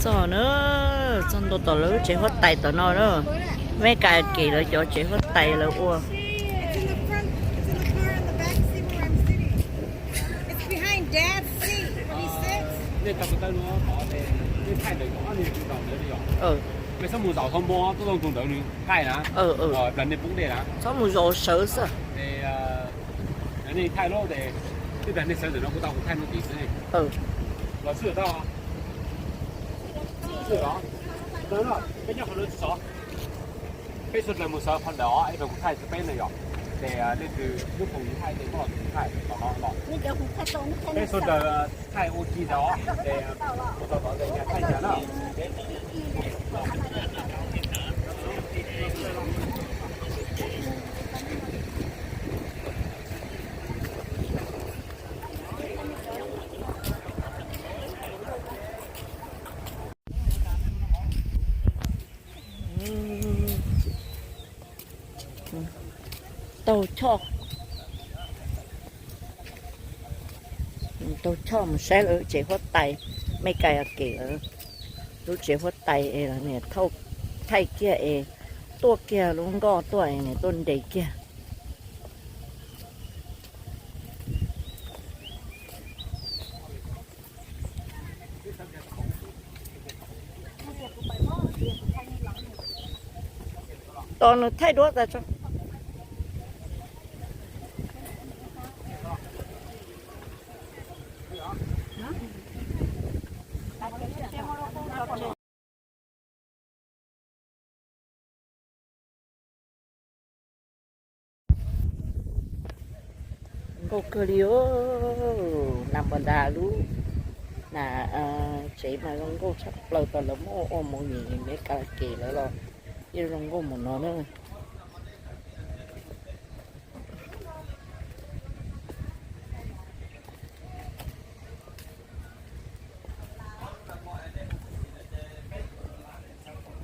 Txog na, txog ntua tom lawv tsev huab tais tom no na. Mej ka kem lawv cov tsev huab tais lawv ua. Mej tau ko taw no tod, mej thaij ntawm ob niag tus ntawd li os. Mej txhob mus zaum hauv npo, tuaj zoo tus ntawd nws thaij na. Plas nej poob dej na. Txhob mus zaum sawv xwb. Nej thaij lub, twb plas nej sawv ntawm no kuv tau kuv thaij no tid xwb. Los xwb tau. Peb nyob qhov no tsis sov. Peb sawv daws mus sawv qhov ntawd os, es rau kuv thaij rau peb na yom. Ces leej twg lub phoom thaij ces muab los kuv thaij tom no los. Peb sawv daws thaij ua ke ntawd os, ces mus tau tom ntawd nyaj thaij nyaj na. Taug choj, taug choj mus saib lawv tsev huab tais, Mej ka kem lawv lub tsev huab tais es niam thauj thaij kiag es tuaj kiag lub nkoj tuaj es niam tuaj nres kiag. Tos nws thaij duab tas tso. Nkauj kawg li os, nas npog ntas lub, nas tsev mas zoo nkauj tshaj plaws, tau lawv muab ua mus nim Mej ka kem lawv los yeej zoo nkauj mus no na.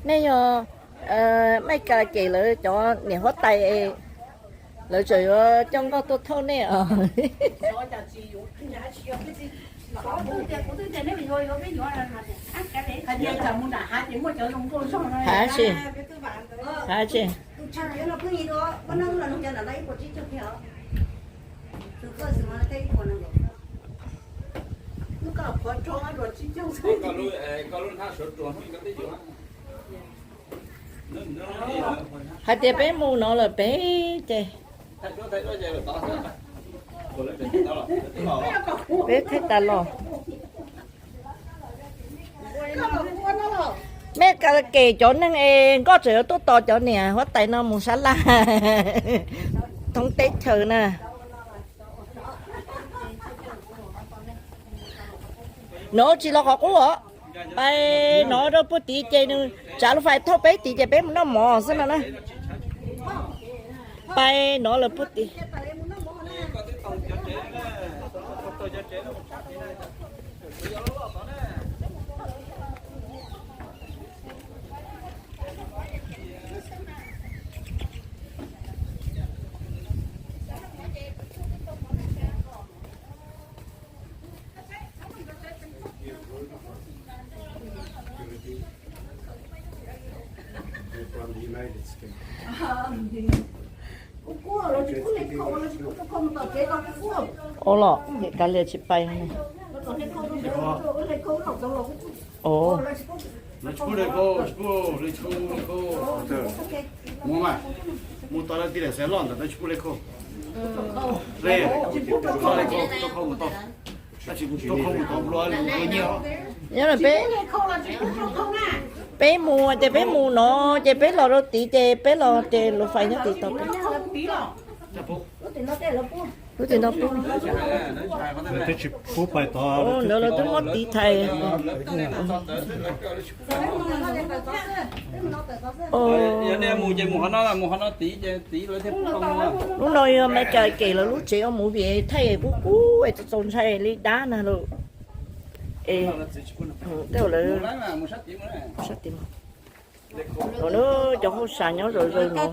Nej yog Mej ka kem lawv cov niam huab tais, lawv tseem yuav coj nkoj tuaj thauj nej os. Hav tsi, hav tsi. Hais tias peb mus no lawm peb ces peb thaij tas los. Mej ka kem cov neeg es nkoj tseem yuav tuaj tos cov niam huab tais no mus sab laj thoob teb chaws na. Nov tsis los qhov qub os. Pais nov rau puag tid ces nws tsav lub fais thauj peb tid ces peb mus noj mov xwb no na. Pais nov lawm puag tid. Ua los kav liam tsis pais. Mus mas, mus tau lawv tij daim xav loj ntawm tau tsis pub le khau. Le, khau le khau, tau khau mus tau. Tab sis tau khau mus tau luaj li nyiaj. Nyob peb, peb mus ces peb mus no, ces peb los rau tid ces peb los ces lub fais nyob tid tau peb. Lub tim no pub. Twb tsis pub pais tod. Ntawd lawv twb muab tiv thaiv. Yog nej mus ces mus qhov no, mus qhov no tid ces tid lawv thiaj pub. Lub no yog Maiv Kas Kem lawv lub tsev ua movie thaij kub kub es txaus ntshai li dab na lawm. Es tej lawv sab tid, cov hauj sam nyob zom zaws no.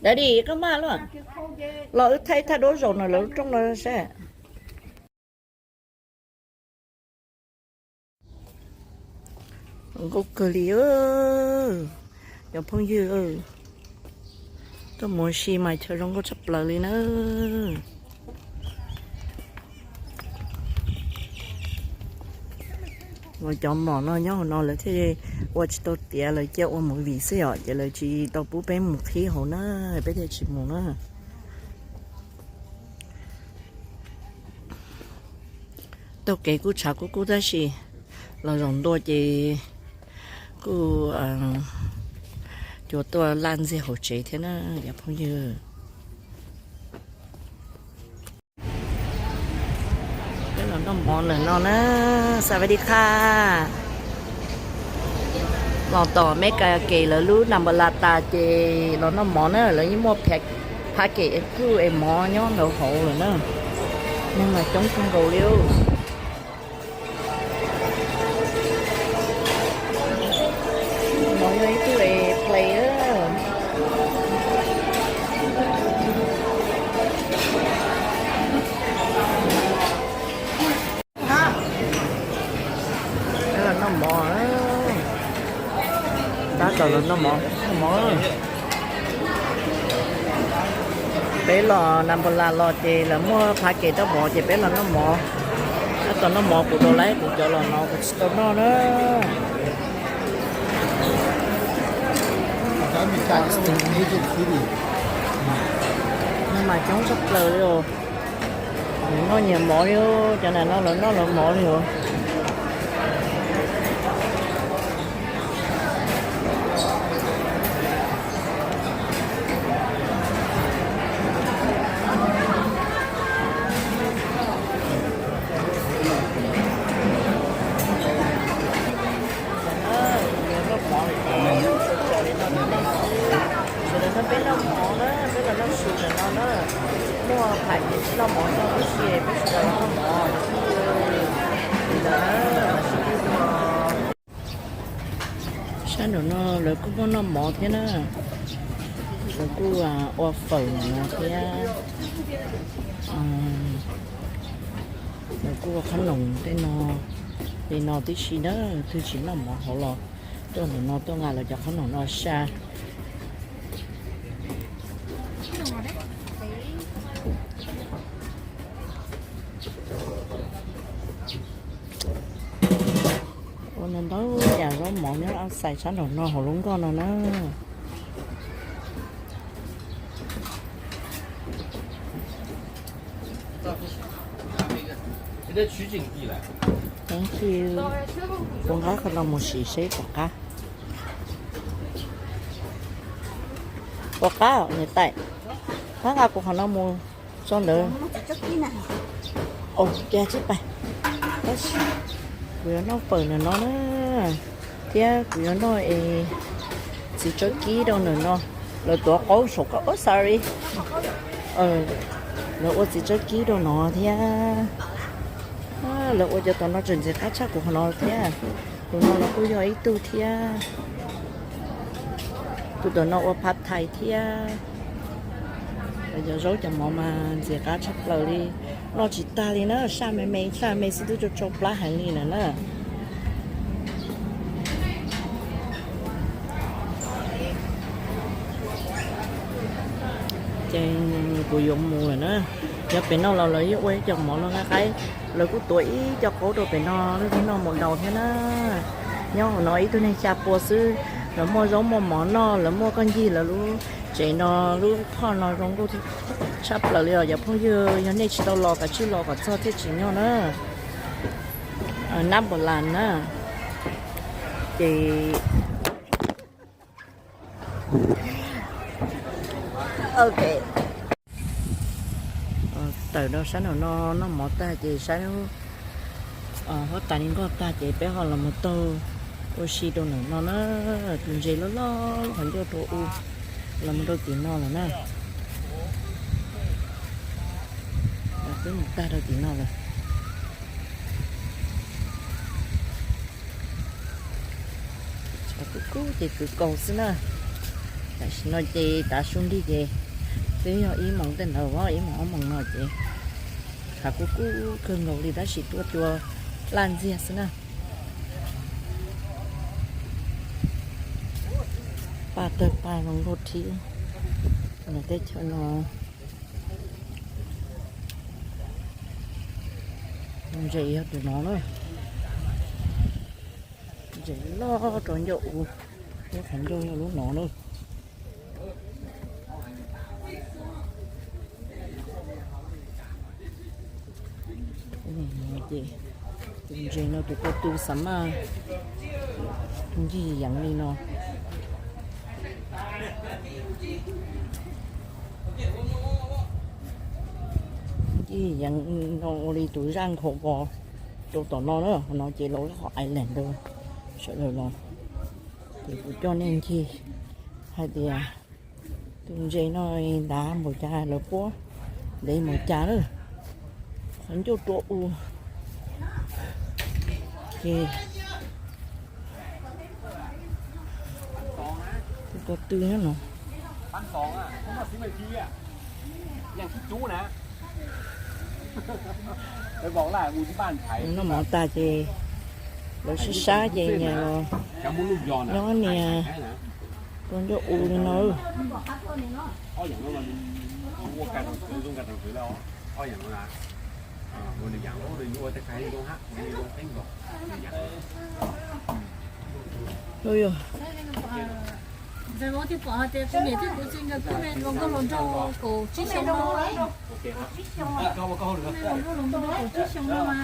Daddy, koj maj los, los wb thaij thaj duab zaum no lawv lub rooj no saib. Zoo nkauj kawg li, cov phooj ywg, tuaj mus ua si mas chaw zoo nkauj tshaj plaws li na. Los cov mlom no nyob hauv no lawv thiaj ua tsis tau tiav, lawv cia ua movie xwb os, ces lawv tsis tau pub peb mus qhib hauv na, peb thiaj tsis mus na. Taug kev kuj tshav kub kub tab sis los zaum ntua ces kuj cua tuaj laj ntxiag hauv tsev thiab na cov phooj ywg. Peb los noj mov ntawm no na, xav vaj di qha. Los tom Mega Kem lawv lub Nam Npa Las tas ces los noj mov na, lawv yeej muaj phab kem kuj es mov nyob ntawd hauv lawm na. Neeg mas coob kawg nkaus li. No yog ib tug es play. Peb los noj mov, tab tom los noj mov, noj mov. Peb los Nam Npa Las los ces lawv muaj phab kem rau mov ces peb los noj mov. Tab tom noj mov kuv rau lawv kuv cov los no kuv tsis tau noj na. Neeg mas coob tshaj plaws li os. Nyias noj nyias mov li, cov nam no lawv noj lawv mov li os. Sawv daws nrog peb noj mov na, peb los noj su ntawm no na. Muaj pham ces tsis noj mov tau tib si, peb sawv daws los noj mov. Sab nraum no lawv kuj muaj noj mov thiab na. Lawv kuj ua fawm no thiab. Lawv kuj ua qhob noom tej no, tej no tib si na. Twg tsis noj mov hauv los tuaj ntawm no tuaj nqa lawv cov qhob noom no sa. Ua ntau ntau yam zaub mov nyob outside sab nraum no hauv lub nkoj no na. Thank you. Kuv nqa qhov no mus sim seb puas qab. Puas qab niam tais? Qab nqa kuv qhov no mus tso ntawd. Ua cas tsis pais. Tab sis kuv yuav noj fawm ntawm no na, thiab kuv yuav noj es txiv tsawb kib rau ntawm no. Lawv tuav qaub saum ko, sorry. Lawv ua txiv tsawb kib rau no thiab. Lawv ua cov tom no tseem ntxim qab tshaj kuv qhov no thiab. Tus no los kuj yog ib tug thiab. Tus tom no ua phav thais thiab. Cov zaub cov mov mas ntxim qab tshaj plaws li. Noj tsis tag li na, saj me me saj me xwb twb tsau tsau plab heev li lawm na. Ces kuv yuav mus lawm na. Yog pem no los lawv yeej ua ib co mov no nqaij qaib, lawv kuj tuav ib co qaub rau pem no, leej twg noj mus daus thiab na. Nyob hauv no ib tug neeg xya pua xwb, lawv muaj zaub muaj mov noj, lawv muaj koj ncig lawv lub tsev no, lub phoj no zoo nkauj tshaj plaws li os cov phooj ywg. Yog nej tsis tau los kav tsij los kom txog thiaj tsim nyog na. Nab npam las na. Ces tawm rau sab nraum no noj mov tag ces saib huab tais li nkoj tag ces peb ho los mus taug ua si rau nraum no na. Tus ntses loj loj qhov ncauj rau u, los mus rau tim no lawm na. Twb mus tag rau tim no lawm. Kub kub ces kwv kaus xwb na. Tam sim no ces tav su nrig ces twb yog ib moos tej ntawd, ib moos ob moos no ces hav kub kub kawg nkaus li tab sis tuaj cua laj ntxiag xwb na. Paj tawg paj zoo nkauj thiab. Nws teb chaws no ntses yog tus no na. Ntses loj rau ncauj u, lub qhov ncauj yog lub no na. Ces tus ntses no tus ko tw xav maj ncig yeev li no. Ncig yeev no ua li tus zaj nkhaus vos rau tom no na, no ces lawv qhov island rau sawv daws los. Ces kuv coj nej ncig hais tias tus ntses no ntav npaum cas lawv puab ntev npaum cas na. Qhov ncauj rua u ces tus ko tw no. Noj mov tag ces lawv sib sab ces nyias los nyob nias rau ncauj u li no. Ntxawm Vauv thiaj pom hais tias kuv niam thiab kuv txiv nkawd kuj zoo nkauj hluas nraug kaum tsib xyoo no. Kuj zoo nkauj hluas nraug kaum tsib xyoo no mas.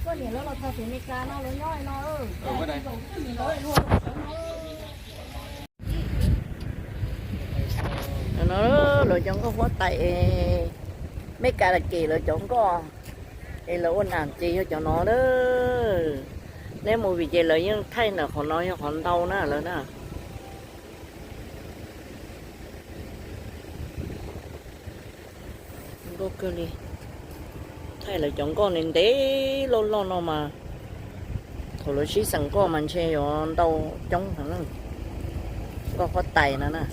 Koj niam lawv los txog tim Meskas no lawv nyob no. No lawv cov nkoj huab tais, Meskas kem lawv cov nkoj es lawv ua nam ces yog cov no na. Neb mus vim ces lawv yeej thaij ntawm qhov no yog qhov ntau na lawv na. Nkauj kawg li. Thaij lawv cov nkoj ntev ntev loj loj no mas thaum lawv sib xeem nkoj mas ntshe yuav ntau coob heev. Nkoj huab tais no na.